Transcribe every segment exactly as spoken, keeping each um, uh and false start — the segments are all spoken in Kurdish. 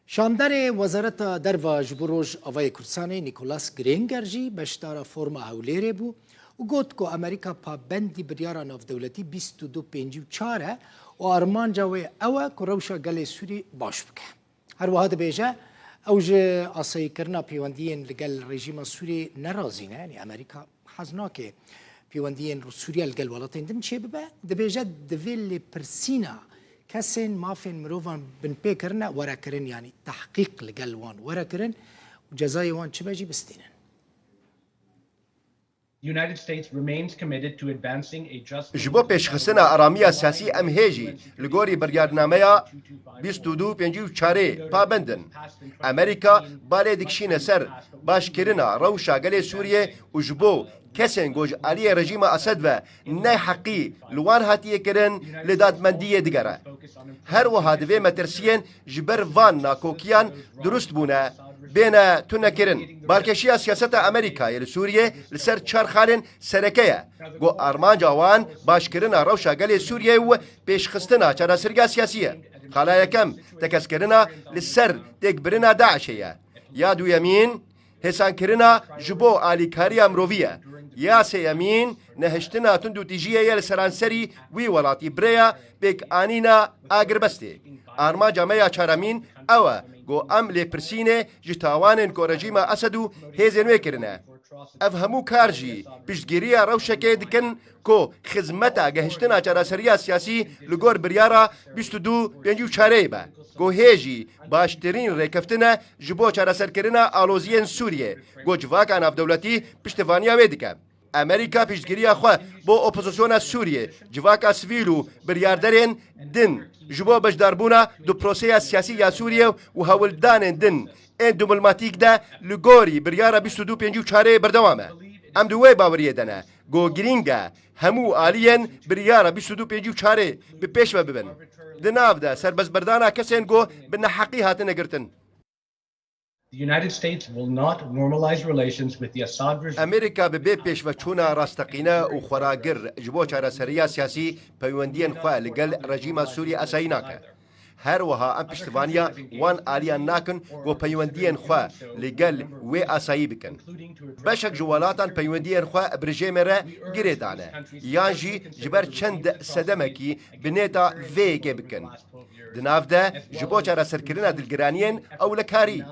Şandarê Wezareta Derva ji bo Rojavayê Kurdistanê Nicholas Grainger jî beşdara foruma Hewlêrê bû û got ku Amerîka pabendî biryara navdewletî bîst û du pêncî û çar e û armanca wê ew e ku rewşa gelê Sûrî baş bike. Her wiha dibêje, ew ji asayîkirina pêwendiyên li gel rejîma Sûriyê nerazî ne, yanî Amerîka hez nake pêwendiyên Sûriye li gel welatên din çêbibe. Dibêje, divê lêpirsîna kesên mafên mirovan binpê kirine were kirin, yanî tehqîq li gel wan were kirin û cezayê wan çi be jî bistînin. The United States remains committed to advancing a just Ji bo pêşxistina aramiya siyasî em hê jî li gorî biryarnameya bîst û du pêncî û çarê pabend in. Amerîka balê dikişîne ser başkirina rewşa gelê Sûriyê û ji bo kesên ku ji aliyê rejîma Esed ve neheqî li wan hatiye kirin li dadmendiyê digere. Her wiha divê metirsiyên ji ber van nakokiyan dirust bûne bêne tunekirin. Balkêşiya siyaseta Amerîkayê li Sûriyê li ser çar xalên sereke ye. Ku armanca wan başkirina rewşa gelê Sûriyê û pêşxistina çareseriya siyasî ye. Xala yekem, tekezkirina li ser têkbirina DAIŞê ye. Ya duyemîn, hêsankirina ji bo alîkariya mirovî ye. Ya sêyemîn, nehiştina tundûtîjiyê ye li seranserî wî welatî bi rêya pêkanîna agirbestê. Armanca me ya çaremîn ew e ku em lêpirsînê ji tawanên ku rejîma Esed û hêzên wê kirine. Ev hemû kar jî piştgiriya rewşekê dikin ku xizmeta gehiştina çareseriya siyasî li gor biryara bîst û du pêncî û çarê be. Ku hê jî baştirîn rêkeftin e ji bo çareserkirina aloziyên Sûriyê. Ku civaka navdewletî piştevaniya wê dike. Amerîka piştgiriya xwe bo opozisyona Sûriyê, civaka sivîl û biryarderên din ji bo beşdarbûna di proseya siyasî ya Sûriyê û hewldanên din ên diplomatîk de li gorî biryara bîst û du pêncî û çarê berdewam e. Em di wê baweriyê de ne ku girîng e hemû aliyên biryara bîst û du pêncî û çarê bi pêş ve bibin. Di nav de serbestberdana kesên ku bi neheqî hatine girtin. The United States will not normalize relations with the Assad regime. Amerîka bi bê pêşveçûna rasteqîne û xweragir ji bo çareseriya siyasî peywendiyên xwe li gel rejîma Sûriyê esayî nake. Her wiha em piştivaniya wan aliyan nakin ku peywendiyên xwe li gel wê asayî bikin. Beşek ji welatan peywendiyên xwe bi rejîmê re girê dane, yan jî ji ber çend sedemekî bi nêta vê yekê bikin. Di nav de ji bo çareserkirina dilgiraniyên ewlekarî,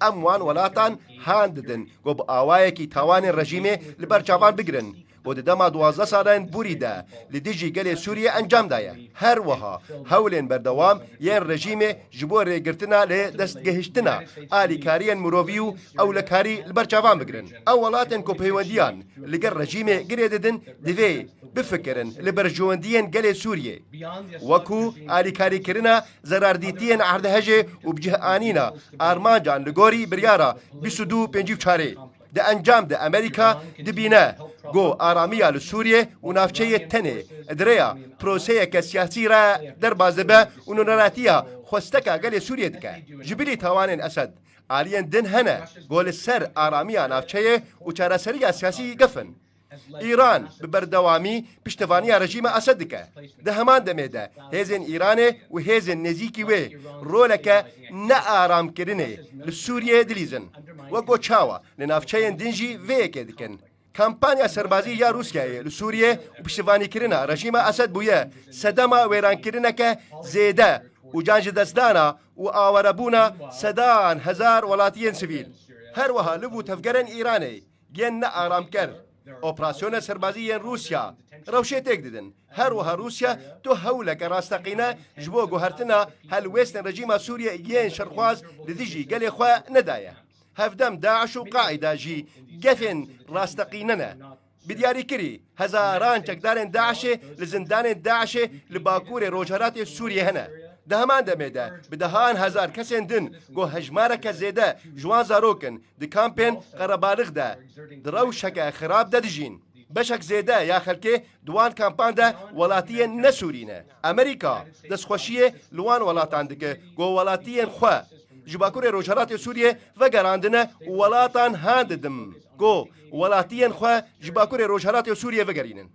em wan welatan han didin ku bi awayekî tawanên rejîmê li ber çavan bigirin ku di dema duwazdeh salan borî de li dijî gelê Sûriyê encam daye. Her wiha hewlên berdewam yên rejîmê ji bo rêgirtina lê destgehiştina alîkariyên mirovî û ewlekarî li ber çavan bigirin. Ew welatên ku peywendiyan li gel rejîmê girê didin, divê bifikirin li berjewendiyên gelê Sûriyê, wekû alîkarîkirina zerardîtiyên erdhejê û bi cih anîna armancan li gorî biryara bîst û du pêncî û çarê. Di encam de Amerîka dibîne ku aramiya li Sûriyê û navçeyê tenê di rêya proseyeke siyasî re derbas dibe û nûneratiya xwesteka gelê Sûriyê dike. Ji bilî tawanên Esed, aliyên din hene ku li ser aramiya navçeyê û çareseriya siyasî gef in. Îran bi berdewamî piştevaniya rejîma Esed dike. Di heman demê de hêzên Îranê û hêzên nêzîkî wê roleke nearamkirinê li Sûriyeyê dilîzin. Wek ku çawa li navçeyên din jî vê yekê dikin. Kampanya serbazî ya Rûsyayê li Sûriyê û piştivanîkirina rejîma Esed bûye sedema wêrankirineke zêde û can ji destdana û awarebûna sedan hezar welatiyên sivîl. Her wiha liv û tevgerên Îranê yên nearamker, operasyona serbazî yên Rûsya rewşê têk didin. Her wiha Rûsya tu hewleke rasteqîne ji bo guhertina helwêstên rejîma Sûriyê yên şerxwaz li dijî gelê xwe nedaye. Hevdem DAIŞ û Qaîda jî gefên rasteqîne ne. Bi diyarîkirî, hezaran çekdarên DAIŞê li zindanên DAIŞê li bakurê rojhelatê Sûriyê hene. Di heman demê de bi dehan hezar kesên din ku hejmareke zêde ji wan zarok in, di kampên qerebalix de di rewşeke xirab de dijîn. Beşek zêde ya xelkê di wan kampan de welatiyên ne Sûrî ne. Amerîka destxweşiyê li wan welatan dike ku welatiyên xwe ji bakurê rojhelatê Sûriyê vegerandine û welatan han didim ku welatiyên xwe ji bakurê rojhelatê Sûriyê vegerînin.